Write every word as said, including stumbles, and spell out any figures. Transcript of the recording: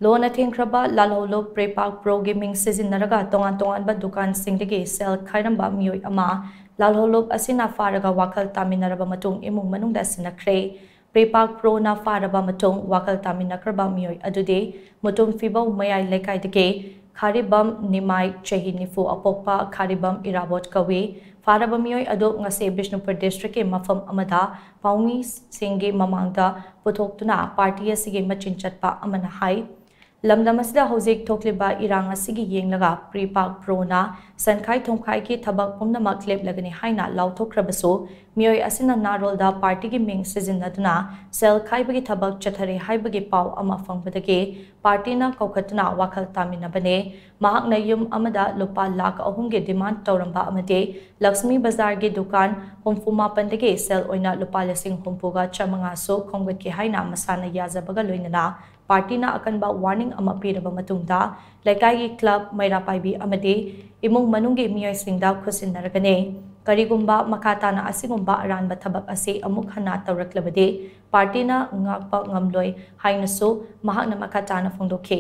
ꯂꯣꯟꯅ ꯊꯦꯡꯈ꯭ꯔꯕ ꯂꯥꯜꯍꯧꯂꯨꯞ ꯄ꯭ꯔꯦꯄꯥꯛ ꯄ꯭ꯔꯣꯒꯤ ꯃꯤꯡ ꯁꯤꯖꯤꯟꯅꯔꯒ ꯇꯣꯉꯥꯟ ꯇꯣꯉꯥꯟꯕ ꯗꯨꯀꯥꯟꯁꯤꯡꯗꯒꯤ ꯁꯦꯜ ꯈꯥꯏꯔꯝꯕ ꯃꯤꯑꯣꯏ ꯑꯃ꯫ ꯂꯥꯜꯍꯧꯂꯨꯞ ꯑꯁꯤꯅ ꯐꯥꯔꯒ ꯋꯥꯈꯜ ꯇꯥꯃꯤꯟꯅꯔꯕ ꯃꯇꯨꯡ ꯏꯃꯨꯡ ꯃꯅꯨꯡꯗ ꯁꯤꯟꯅꯈ꯭ꯔꯦ꯫ ꯄ꯭ꯔꯦꯄꯥꯛ ꯄ꯭ꯔꯣꯅ ꯐꯥꯔꯕ ꯃꯇꯨꯡ ꯋꯥꯈꯜ ꯇꯥꯃꯤꯟꯅꯈ꯭ꯔꯕ ꯃꯤꯑꯣꯏ ꯑꯗꯨꯗꯤ ꯃꯨꯇꯨꯝ ꯐꯤꯕꯧ ꯃꯌꯥꯏ ꯂꯩꯀꯥꯏꯗꯒꯤ ꯈꯥꯔꯤꯕꯝ ꯅꯤꯃꯥꯏ, ꯆꯍꯤ ꯅꯤꯐꯨ ꯑꯄꯣꯛꯄ ꯈꯥꯔꯤꯕꯝ ꯏꯔꯥꯕꯣꯠ ꯀꯧꯏ꯫ ꯐꯥꯔꯕ ꯃꯤꯑꯣꯏ ꯑꯗꯨ ꯉꯁꯤ ꯕꯤꯁꯅꯨꯄꯨꯔ ꯗꯤꯁꯇ꯭ꯔꯤꯛꯀꯤ ꯃꯐꯝ ꯑꯃꯗ ꯄꯥꯎꯃꯤꯁꯤꯡꯒꯤ ꯃꯃꯥꯡꯗ ꯄꯨꯊꯣꯛꯇꯨꯅ ꯄꯥꯔꯇꯤ ꯑꯁꯤꯒꯤ ꯃꯆꯤꯟ ꯆꯠꯄ ꯑꯃꯅ ꯍꯥꯏ꯫ ꯂꯝꯗꯝ ꯑꯁꯤꯗ ꯍꯧꯖꯤꯛ ꯊꯣꯛꯂꯤꯕ ꯏꯔꯥꯡ ꯑꯁꯤꯒꯤ ꯌꯦꯡꯂꯒ ꯄ꯭ꯔꯤꯄꯥꯛ ꯄ꯭ꯔꯣꯅ ꯁꯟꯈꯥꯏ ꯊꯣꯡꯈꯥꯏꯒꯤ ꯊꯕꯛ ꯄꯨꯝꯅꯃꯛ ꯂꯦꯞꯂꯒꯅꯤ ꯍꯥꯏꯅ ꯂꯥꯎꯊꯣꯛꯈ꯭ꯔꯕꯁꯨ, ꯃꯤꯑꯣꯏ ꯑꯁꯤꯅ ꯅꯥꯔꯣꯜꯗ ꯄꯥꯔꯇꯤꯒꯤ ꯃꯤꯡ ꯁꯤꯖꯤꯟꯅꯗꯨꯅ ꯁꯦꯜ ꯈꯥꯏꯕꯒꯤ ꯊꯕꯛ ꯆꯠꯊꯔꯤ ꯍꯥꯏꯕꯒꯤ ꯄꯥꯎ ꯑꯃ ꯐꯪꯕꯗꯒꯤ ꯄꯥꯔꯇꯤꯅ ꯀꯧꯈꯠꯇꯨꯅ ꯋꯥꯈꯜ ꯇꯥꯃꯤꯟꯅꯕꯅꯤ꯫ ꯃꯍꯥꯛꯅ ꯌꯨꯝ ꯑꯃꯗ ꯂꯨꯄꯥ ꯂꯥꯈ ꯑꯍꯨꯝꯒꯤ ꯗꯤꯃꯥꯟ ꯇꯧꯔꯝꯕ ꯑꯃꯗꯤ ꯂꯛꯁꯃꯤ ꯕꯖꯥꯔꯒꯤ ꯗꯨꯀꯥꯟ ꯍꯨꯝꯐꯨ ꯃꯥꯄꯟꯗꯒꯤ ꯁꯦꯜ ꯑꯣꯏꯅ ꯂꯨꯄꯥ ꯂꯤꯁꯤꯡ ꯍꯨꯝꯐꯨꯒ ꯆꯥꯃꯉꯥꯁꯨ ꯈꯣꯝꯒꯠꯈꯤ ꯍꯥꯏꯅ ꯃꯁꯥꯅ ꯌꯥꯖꯕꯒ ꯂꯣꯏꯅꯅ ꯄꯥꯔꯇꯤꯅ ꯑꯀꯟꯕ ꯋꯥꯔꯅꯤꯡ ꯑꯃ ꯄꯤꯔꯕ ꯃꯇꯨꯡꯗ ꯂꯩꯀꯥꯏꯒꯤ ꯀ꯭ꯂꯕ, ꯃꯩꯔꯥ ꯄꯥꯏꯕꯤ ꯑꯃꯗꯤ ꯏꯃꯨꯡ ꯃꯅꯨꯡꯒꯤ ꯃꯤꯑꯣꯏꯁꯤꯡꯗ ꯈꯨꯠꯁꯤꯟꯅꯔꯒꯅꯤ꯫ ꯀꯔꯤꯒꯨꯝꯕ ꯃꯈꯥ ꯇꯥꯅ ꯑꯁꯤꯒꯨꯝꯕ ꯑꯔꯥꯟꯕ ꯊꯕꯛ ꯑꯁꯤ ꯑꯃꯨꯛ ꯍꯟꯅ ꯇꯧꯔꯛꯂꯕꯗꯤ ꯄꯥꯔꯇꯤꯅ ꯉꯥꯛꯄ ꯉꯝꯂꯣꯏ ꯍꯥꯏꯅꯁꯨ ꯃꯍꯥꯛꯅ ꯃꯈꯥ ꯇꯥꯅ ꯐꯣꯡꯗꯣꯛꯈꯤ꯫